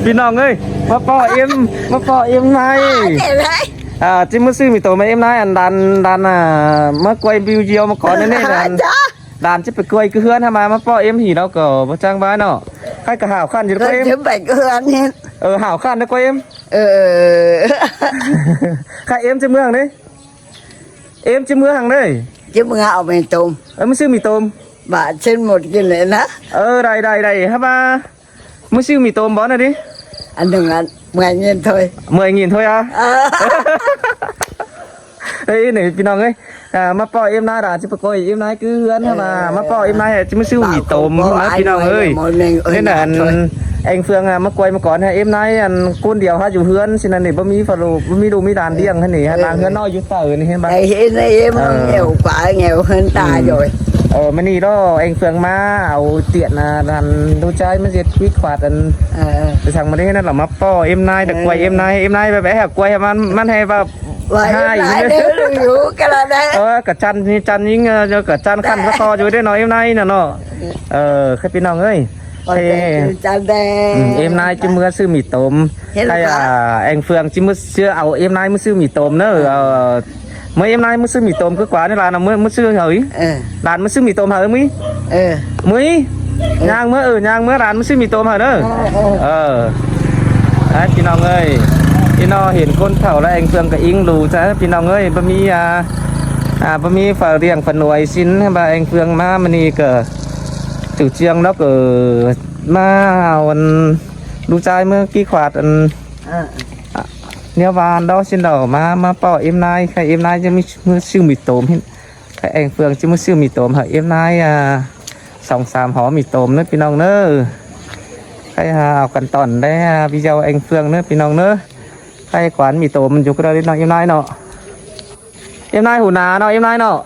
ພີ່ນ້ອງເອີຍ ມາພໍ້ເອັມ ມາພໍ້ເອັມນາຍ ເອີ ຈິມາຊື້ໝີ່ໂຕມາເອັມນາຍ ອັນດານ ດານ ອ່າ ມາກວຍບິວຢຽວມາກ່ອນນີ້ ດານ ດານຈະໄປກວຍຄືເຮືອນຫັ້ນມາ ມາພໍ້ເອັມຫີລາວກໍບໍ່ຈ້າງບາຍເນາະ ໃຄກໍຫາວຄັນຢູ່ກວຍເອັມ ຈະໄປຄືເຮືອນນີ້ ເອີ ຫາວຄັນນະກວຍເອັມ ເອີ ໃຄເອັມຈະເມືອງເດ້ ເອັມຈະເມືອງເດ້ ຈະເມືອງເອົາໝີ່ໂຕມ ເອີ ມາຊື້ໝີ່ໂຕມ ບາດເຊັ່ນໝົດກິນເລີຍນະ ເອີ ໄດ້ ໄດ້ ໄດ້ ຫາວ່າ ມື້ຊິວມີໂຕມບໍ່ນະດິ? ອັນໜຶ່ງອັນ ເມື່ອຍຍິນຖ້ວຍ ເມື່ອຍຍິນຖ້ວຍອະ ເອີ ເອີຍ ນີ້ພີ່ນ້ອງເອີຍ ອ່າ ມາປ້ອຍເອັມນາຍ ດານຊິປະກອຍເອັມນາຍຄືເຮືອນ ເອີ ມາປ້ອຍເອັມນາຍ ຊິມາຊິວມີໂຕມນະພີ່ນ້ອງເອີຍ ນີ້ນະ ອັນ ແອງເຟືອງ ອ່າ ມາກວຍມາກ່ອນ ໃຫ້ເອັມນາຍ ອັນ ຄົນດຽວຫາຢູ່ເຮືອນ ຊິນັ້ນນີ້ ບໍ່ມີຝາລູກ ບໍ່ມີລູກມີຫຼານລ້ຽງຫັ້ນນີ້ ເອີ ຫຼານເຮືອນນ້ອຍຢູ່ ເອີ ນີ້ເຫັນບໍ່ ໄດ້ເຫັນໄດ້ເຫັນ ເອີ ແງວຂວາແງວເຮືອນຕາ ເອີ ຢູ່ ເອີ ມື້ນີ້ເນາະ ແອງເຟືອງມາເອົາຕຽນ ອັນ ລູກຊາຍມາເຮັດທີ່ຂວາດ ອັນ ເອີ ໄປສັ່ງມາໄດ້ນັ້ນລະ ມາປ້ອເອັມນາຍ ເອີ ແຕ່ກວຍເອັມນາຍ ເອັມນາຍແບບແອບກວຍໃຫ້ມັນ ມັນໃຫ້ແບບ ວ່າ ຮ້າຍ ເອັມນາຍເດີ ຢູ່ກະລະໄດ້ ເອີ ກະຈັນນີ້ຈັນຍິງ ເອີ ກະຈັນຂັ້ນສະຕໍ່ຢູ່ເດ້ເນາະ ເອັມນາຍນະເນາະ ເອີ ຄືພີ່ນ້ອງເອີຍ ເອີ ຈັນແດ ເອັມນາຍຈະເມືອຊື້ໝີ່ໂຕມ ໃຫ້ ອ່າ ແອງເຟືອງຈະເມືອເຊື່ອເອົາ ເອັມນາຍມາຊື້ໝີ່ໂຕມເດີ ເອີ ເອີ ເມື່ອຍາມນາຍມາຊື້ໝີ່ຕົ້ມຄືກວ່ານີ້ຫຼານເອົາເມືອ ມາຊື້ເຮົາອີກ ເອີ ຫຼານມາຊື້ໝີ່ຕົ້ມເຮົາເອີຍ ເອີ ມື້ ເອີ ຍ່າງເມືອ ເອີ ຍ່າງເມືອ ຫຼານມາຊື້ໝີ່ຕົ້ມເຮົາເດີ ເອີ ເອີ ເອີ ພີ່ນ້ອງເອີຍ ພີ່ນ້ອງເຫັນຄົນເຖົ້າແລ້ວແອງເຟືອງກະອິງດູຊະ ພີ່ນ້ອງເອີຍ ບໍ່ມີ ອ່າ ອ່າ ບໍ່ມີຝາລ້ຽງຝາໜວຍຊິນ ວ່າແອງເຟືອງມາມື້ນີ້ກະ ຈຸຈຽງເນາະ ກະມາເອົາອັນ ລູກຊາຍເມືອກີ່ຂວາດ ອັນ ເອີ ອາ ແນວຫວານດອກຊິນດອກ ມາ ມາປ້ອເອັມນາຍ ໃຫ້ເອັມນາຍຈະມີ ມີຊື້ໝີ່ໂຕມ ໃຫ້ແອງເຟືອງຈະມີຊື້ໝີ່ໂຕມ ໃຫ້ເອັມນາຍ ອ່າ ສອງສາມຫໍໝີ່ໂຕມເດີພີ່ນ້ອງເດີ ໃຫ້ຫາເອົາກັນຕອນໄດ້ ອ່າ ວິດດີໂອແອງເຟືອງເດີພີ່ນ້ອງເດີ ໃຫ້ກວານໝີ່ໂຕມມັນຢູ່ກະດອຍເນາະ ເອັມນາຍເນາະ. ເອັມນາຍຫູໜາເນາະ ເອັມນາຍເນາະ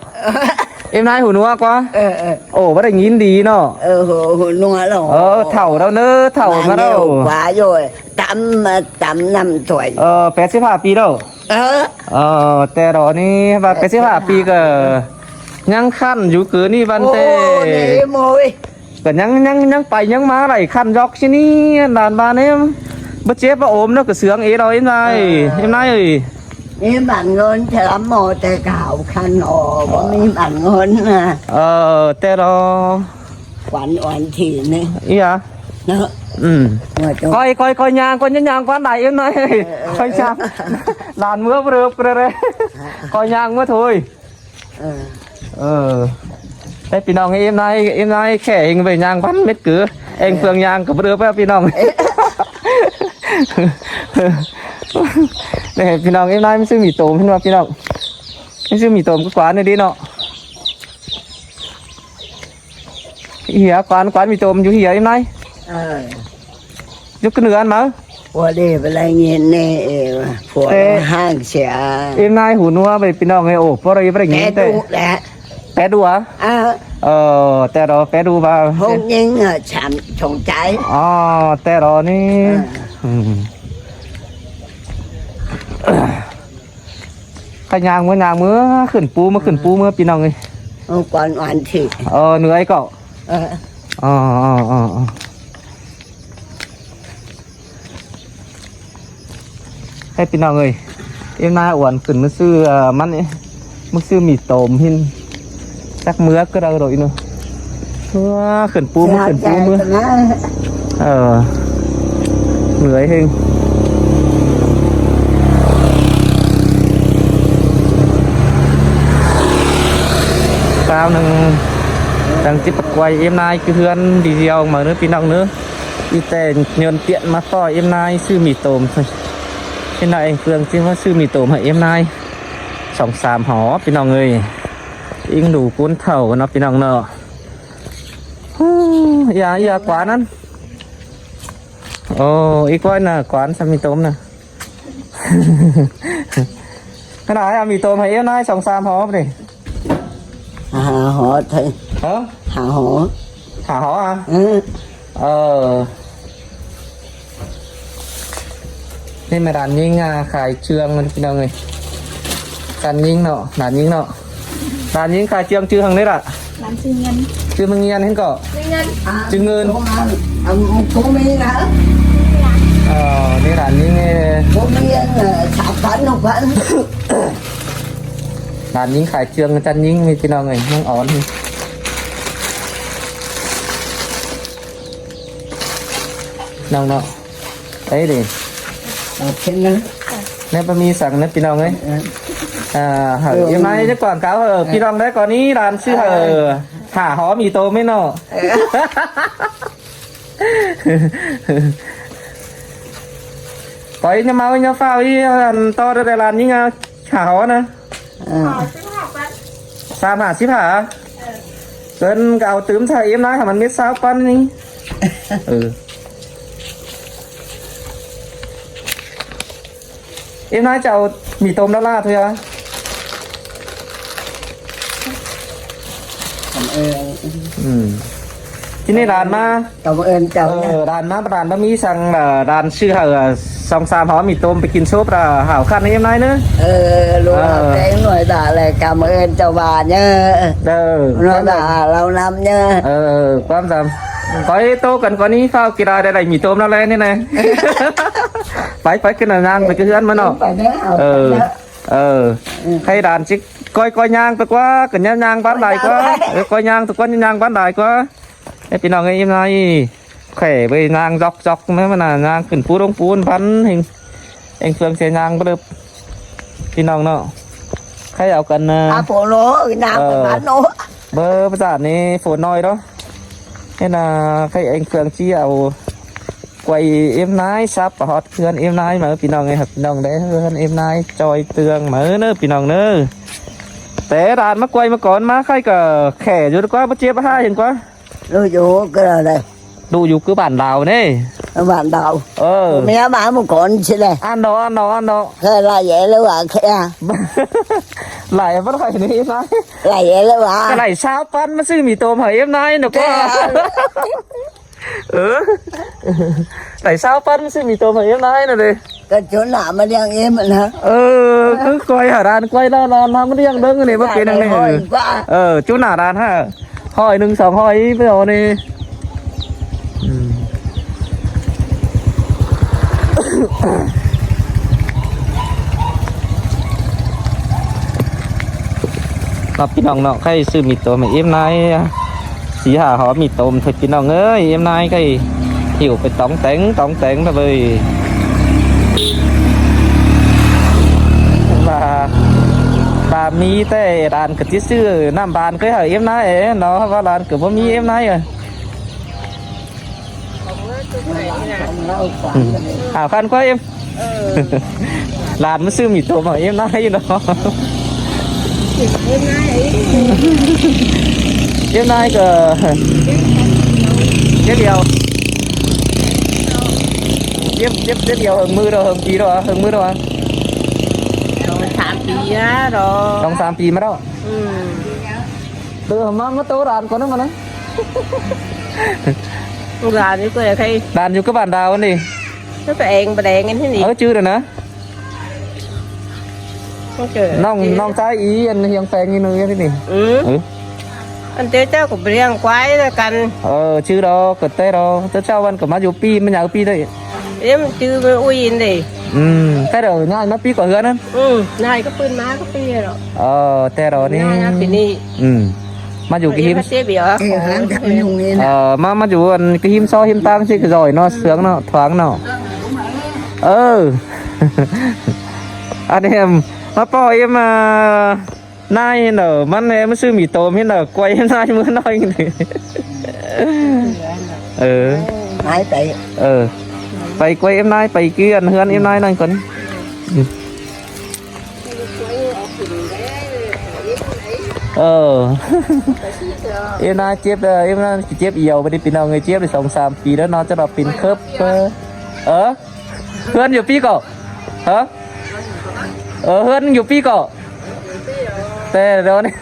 ເອັມນາຍຫູໜວກວ່າ ເອີ ເອີ ໂອ້ ບໍ່ໄດ້ຍິນດີເນາະ ເອີ ຫູ ຫູໜວກເນາະ ເອີ ເຖົ້າແລ້ວເນີ ເຖົ້າມາແລ້ວ ຂວາຢູ່ ຕຳ ມາຕຳນ້ຳຖ້ວຍ ເອີ ແປດສິບຫ້າປີແລ້ວ ເອີ ເອີ ແຕ່ດອກນີ້ວ່າແປດສິບຫ້າປີກະຍັງຄັນຢູ່ ຄືນີ້ວັນແຕ່ ໂອ້ ນີ້ໂມຍ ກະຍັງ ຍັງ ຍັງໄປຍັງມາໄດ້ ຄັນຢອກຊິນີ້ ຫຼານບ້ານນີ້ ບໍ່ເຈັບບໍ່ອົມເນາະ ກະເຊື່ອງເອດອກ ເອັມນາຍ ເອີ ເອັມນາຍເອີຍ ມີບັນເງິນແຖມໝໍແຕ່ກາວຄັນອອກ ບໍ່ມີບັນເງິນນະ ເອີ ແຕ່ລະ ຂວັນອ່ອນຖີ່ນີ້ ອີຫຍັງ ເນາະ ອືມ ຂ້ອຍ ຂ້ອຍ ຂ້ອຍຍ່າງ ຂ້ອຍຍ່າງ ຂວັນຫຼາຍ ເອັມນາຍ ເອີ ເອີ ຂ້ອຍຊ່າງ ຫຼານເມືອເບລີບເລີຍ ຂ້ອຍຍ່າງເມືອໂທຍ ເອີ ເອີ ໄດ້ພີ່ນ້ອງ ເອັມນາຍ ເອັມນາຍແຂ້ເອງໄປຍ່າງພັນເມັດ ຄືແອງເຟືອງຍ່າງກະບໍ່ເດີໄປພີ່ນ້ອງ ເອີ ນີ້ພີ່ນ້ອງ ເອັມນາຍມັນຊື້ໝີ່ໂຕມ ເຫັນບໍ່ພີ່ນ້ອງ ມັນຊື້ໝີ່ໂຕມກະກວານນີ້ເນາະ ເຫຍ ກວານ ກວານໝີ່ໂຕມຢູ່ເຫຍ ເອັມນາຍ ເອີ ຢູ່ກະເໜືອອັນມາ ຜົວເດໄປໄລ່ເງິນແນ່ ເອີ ຜົວ ເອີ ຫ້າງເສຍ ເອັມນາຍຫູໜວກໄປພີ່ນ້ອງເອີຍ ໂອ້ ບໍ່ໄດ້ ບໍ່ໄດ້ຍິນແຕ່ ແຕ່ດຸແຫຼະ ແປດູຫວາ ເອີ ເອີ ແຕ່ເຮົາແປດູວ່າ ໂຮງຍິງ ເອີ ສາມ ສອງໃຈ ອໍ ແຕ່ເຮົານີ້ ເອີ ອືມ ກະຍ່າງເມືອ ຍ່າງເມືອ ຂຶ້ນປູເມືອ ຂຶ້ນປູເມືອ ພີ່ນ້ອງເອີຍ ເອົາກ່ອນວັນທີ ເອີ ເໜື່ອຍກໍ ເອີ ອໍ ອໍ ເອີ ໃຫ້ພີ່ນ້ອງເອີຍ ເອັມນາຍອວນຂຶ້ນມາຊື້ ເອີ ມັນນີ້ ມາຊື້ໝີ່ໂຕມຫັ້ນ ຈັກເມືອກະໄດ້ດອກອີ່ເນາະ ເອີ ຂຶ້ນປູເມືອ ຂຶ້ນປູເມືອ ເອີ ເມື່ອຍແຮງ ຄາວໜຶ່ງ ຈັ່ງຊິປະກວາຍເອັມນາຍຄືເຮືອນດີດຽວມາເນີພີ່ນ້ອງເນີ ອີແຕ່ຍົນຕຽນມາຕໍ່ເອັມນາຍຊື້ໝີ່ໂຕມ ເອັມນາຍເອງເຟືອງຊິມາຊື້ໝີ່ໂຕມໃຫ້ເອັມນາຍ ສອງສາມຫໍພີ່ນ້ອງເອີຍ ອີງດູກຸນເຖົ້າເນາະພີ່ນ້ອງເນາະ ຫູ ອີຫຍັງ ອີຫຍັງກວ່ານັ້ນ ໂອ້ ອີກວ່ານະ ກວ່ານສາມີໂຕມນະ ຂະໜາດເອົາໝີ່ໂຕມໃຫ້ເອັມນາຍ ສອງສາມຫໍພຸ້ນເດ ຫ້າຫໍເທີ ຮະ ຫ້າຫໍ ຫ້າຫໍອະ ເອີ ເອີ ນີ້ແມ່ນຮ້ານຍິງ ອ່າ ຂາຍເຄື່ອງພີ່ນ້ອງເອີຍ ຮ້ານຍິງເນາະ ຮ້ານຍິງເນາະ ຮ້ານຍິງຂາຍເຄື່ອງ ຊື່ຫຍັງເດລະ ຮ້ານຊື່ເງິນ ຊື່ມັງງຽນຫັ້ນກໍ ຊື່ເງິນ ຊື່ເງິນ ໂຮງງານ ບໍ່ມີນະ ເອີ ນີ້ຫຼານຍິງນີ້ ບໍ່ມີອັນ ສາມພັນ ຫົກພັນ ຫຼານຍິງຂາຍເຄື່ອງຈັນຍິງນີ້ ພີ່ນ້ອງເອີຍ ນ້ອງອອນ ນ້ອງເນາະ ໄດ້ເດ້ ເອົາເຊັ່ນນະ ແນວບໍ່ມີສັງນະ ພີ່ນ້ອງເອີຍ ເອີ ອ່າ ເອີ ເອີ ເອີ ມາໃຫ້ຈັກກ່ອນເກົ່າ ເອີ ເອີ ພີ່ນ້ອງໄດ້ກ່ອນນີ້ ຫຼານຊື້ໃຫ້ ເອີ ຫາຫໍມີໂຕແມ່ນເນາະ ເອີ ໄປຍາມເມົາຍາມຟ້າວອີ່ ອັນຕໍ່ໄດ້ຫຼານຍິງ ຫາຫໍນະ ເອີ ສາມຫ້າສິບຫ້າ ເອີ ເກີນກໍເອົາຕື່ມໃສ່ເອັມນາຍ ໃຫ້ມັນເມັດຊາວປັນນີ້ ເອີ ເອັມນາຍ ຈະເອົາໝີ່ຕົ້ມລາວໆ ເທື່ອ ກຳເອີນ ອືມ ທີນີ້ຫຼານມາ ກຳເອີນເຈົ້າ ເອີ ນະ ຫຼານມາ ຫຼານບໍ່ມີສັງ ຫຼານຊື້ໃຫ້ ສອງສາມຫໍໝີ່ຕົ້ມໄປກິນໂຊບລະຫາວຄັນໃຫ້ເອັມນາຍເນີ ເອີ ລູກ ເອີ ແຕງໜ່ວຍດາແລະ ກຳເອີນເຈົ້າວ່າເນີ ເດີ ໜ່ວຍດາລາວນຳເນີ ເອີ ຄວາມສຳ ຂ້ອຍໂຕກັນກ່ອນນີ້ ຟ້າວກິນລາຍໄດ້ ໄດ້ໝີ່ຕົ້ມລາວແລນີ້ນະ ໄປ ໄປ ຂຶ້ນນາງໄປຄືເຮືອນມາເນາະ ໄປເດີ ເອົາ ເອີ ໄປເດີ ເອີ ເອີ ໃຫ້ຫຼານຊິ ກ້ອຍ ກ້ອຍຍ່າງໄປກວ່າ ກໍຍ່າງບ້ານຫຼາຍກວ່າ ໄປ ເອີ ກ້ອຍຍ່າງ ທຸກຄົນຍ່າງບ້ານຫຼາຍກວ່າ ໃຫ້ພີ່ນ້ອງເອີຍ ອີ່ມນາຍ ແຂເວີຍ ຍ່າງຈອກໆ ແມ່ນມັນນະ ຍ່າງຂຶ້ນພູລົງພູ ພັນແຮງ ແຮງເຟືອງເສຍຍ່າງບໍ່ເລີບ ພີ່ນ້ອງເນາະ ໃຫ້ເອົາກັນນະ ອາໂປໂລ ນາງ ເອີ ປະມານໂນ ເບີປະສາດນີ້ ໂຟນນ້ອຍເນາະ ເຮັດນາ ໃຫ້ແຮງເຟືອງຊີ້ເອົາ ກວາຍເອັມນາຍ ສັບປະຮອດເຮືອນເອັມນາຍມາ ພີ່ນ້ອງເອີຍ ພີ່ນ້ອງເດ້ ເຮືອນເອັມນາຍຈອຍເຕືອງມາເນີ ພີ່ນ້ອງເນີ ແຕ່ຫຼານມາກວາຍມາກ່ອນ ມາໄຄກໍແຂຢູ່ກວ່າ ບໍ່ເຈັບຫາຫຍັງກວ່າ ຮູ້ຢູ່ຄືໄດ້ ຮູ້ຢູ່ຄືບ້ານລາວເດ້ ບ້ານລາວ ເອີ ເມຍມາມື້ກ່ອນຊິແລະ ອັນດອກ ອັນດອກ ອັນດອກ ແຂຫຼາຍແລະວ່າ ແຂຫຼາຍບໍ່ໄດ້ນີ້ນາ ຫຼາຍແລະວ່າ ກໍໄດ້ຊາວພັນມາຊື້ໝີ່ຕົ້ມໃຫ້ເອັມນາຍນະ ແຂ ກໍ ເອີ ໄດ້ຊາວພັນຊື້ໝີ່ຕົ້ມໃຫ້ເອັມນາຍນະເດ້ ກໍຈົນໜ້າມາລ້ຽງເອັມນະ ເອີ ຄືກວາຍຫາຫຼານ ກວາຍລາວ ຫຼານມາລ້ຽງເດີນີ້ ບໍ່ເປັນຫຍັງນີ້ ເອີ ຈຸນໜ້າຫຼານຫາຮ້ອຍໜຶ່ງ ສອງຮ້ອຍ ໄປເອົານີ້ ອືມ ເນາະ ພີ່ນ້ອງເນາະ ໃຄຊື້ໝີ່ໂຕມໃຫ້ເອັມນາຍ ສີ່ຫ້າຫໍໝີ່ໂຕມເຖາະ ພີ່ນ້ອງເອີຍ ເອັມນາຍ ໃຄຫິ້ວໄປຕອງແຕງ ຕອງແຕງເລີຍ ວ່າ ວ່າມີແຕ່ຫຼານກໍຊິຊື້ນ້ຳບານ ໃຄໃຫ້ເອັມນາຍເນາະ ວ່າຫຼານກໍບໍ່ມີ ເອັມນາຍ ອືມ ຫາພັນກວ່າເອັມ ເອີ ຫຼານມາຊື້ໝີ່ໂຕມໃຫ້ເອັມນາຍຢູ່ເນາະ ເອັມນາຍກໍ ເຈັບດຽວ ເຈັບ ເຈັບ ເຈັບດຽວ ເຫິງມື້ດອກ ເຫິງປີດອກ ເຫິງມື້ດອກ ສອງສາມປີແລ້ວດອກ ສອງສາມປີມາແລ້ວ ອືມ ເດີ ມາ ມາໂຕຫຼານກ່ອນນະ ມານະ ຫຼານຢູ່ກໍໃຄ ຫຼານຢູ່ກັບບ້ານດາວນີ້ ກໍແປງ ແປງກັນທີ່ນີ້ ເອີ ຈື່ແລ້ວນະ ນ້ອງ ນ້ອງຊາຍອີ ອັນຮຽງແປງຢູ່ນີ້ ທີ່ນີ້ ອືມ ເອີ ອັນເຈົ້າກໍໄປລ້ຽງຄວາຍນຳກັນ ເອີ ຈື່ດອກ ກໍແຕ່ດອກ ເຈົ້າວັນກໍມາຢູ່ປີ ມັນຍາວປີໄດ້ ເອີ ມັນຈື່ມັນອຸຍເດ້ ອືມ ແຕ່ດຽວຍ້າຍມາປີກວ່າເຮືອນນັ້ນ ອືມ ຍ້າຍກໍປືນມາກໍປີແລ້ວ ເອີ ແຕ່ດຽວນີ້ ຍ້າຍມາປີນີ້ ອືມ ມາຢູ່ກະຫິມ ເອີ ມາ ມາຢູ່ອັນກະຫິມຊໍຫິມຕາງຊິກະຈອຍເນາະ ເຊືອງເນາະ ທາງເນາະ ເອີ ອັນນີ້ມາປໍເອັມ ນາຍເນາະ ມັນແນ່ ມັນຊື້ໝີ່ໂຕມເຫັນເນາະ ກວາຍນາຍມື້ນ້ອຍ ເອີ ນາຍໄປ ເອີ ໄປກວາຍເອັມນາຍ ໄປເກືອນເຮືອນເອັມນາຍນັ້ນກ່ອນ ເອີ ເອັມນາຍເຈັບ ເອີ ເອັມນາຍເຈັບອຽວ ບັດນີ້ພີ່ນ້ອງເອີຍ ເຈັບໄດ້ສອງສາມປີແລ້ວເນາະ ຈະວ່າເປັນເຄີບ ເອີ ເອີ ເຮືອນຢູ່ປີເກາະ ຮະ ເອີ ເຮືອນຢູ່ປີເກາະ ແຕ່ດຽວນີ້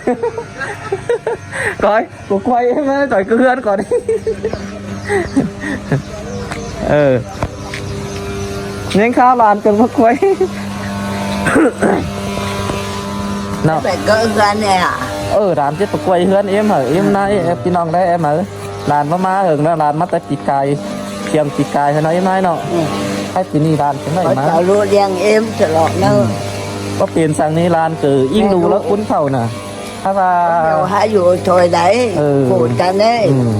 ກອຍ ກູຄວາຍມາ ກອຍຄືເຮືອນກ່ອນ ເອີ ຍັງຂ້າວຫຼານຈົນມາຄວາຍ ເນາະ ແຕ່ກໍເຮືອນແນ່ ເອີ ຫຼານຈະໄປຄວາຍເຮືອນເອັມ ເອີ ເອັມນາຍ ເອີ ພີ່ນ້ອງໄດ້ເອັມ ເອີ ຫຼານບໍ່ມາເຫິງແລ້ວ ຫຼານມາແຕ່ປີກາຍ ຕຽມປີກາຍໃຫ້ໜ້ອຍໄມ້ເນາະ. ອືມ ໃຫ້ປີນີ້ຫຼານຈັ່ງໃດມາ ເຂົາເຈົ້າຮູ້ລ້ຽງເອມຕະຫຼອດເນາະ. ອືມ ບໍ່ເປັນສັງນີ້ຫຼານເກີ ອີ່ງດູແລ້ວຄຸນເຂົານະ ຖ້າວ່າເຮົາຫາຢູ່ຖອຍໄດ້ ເອີ ໂກດກັນເດ້. ອືມ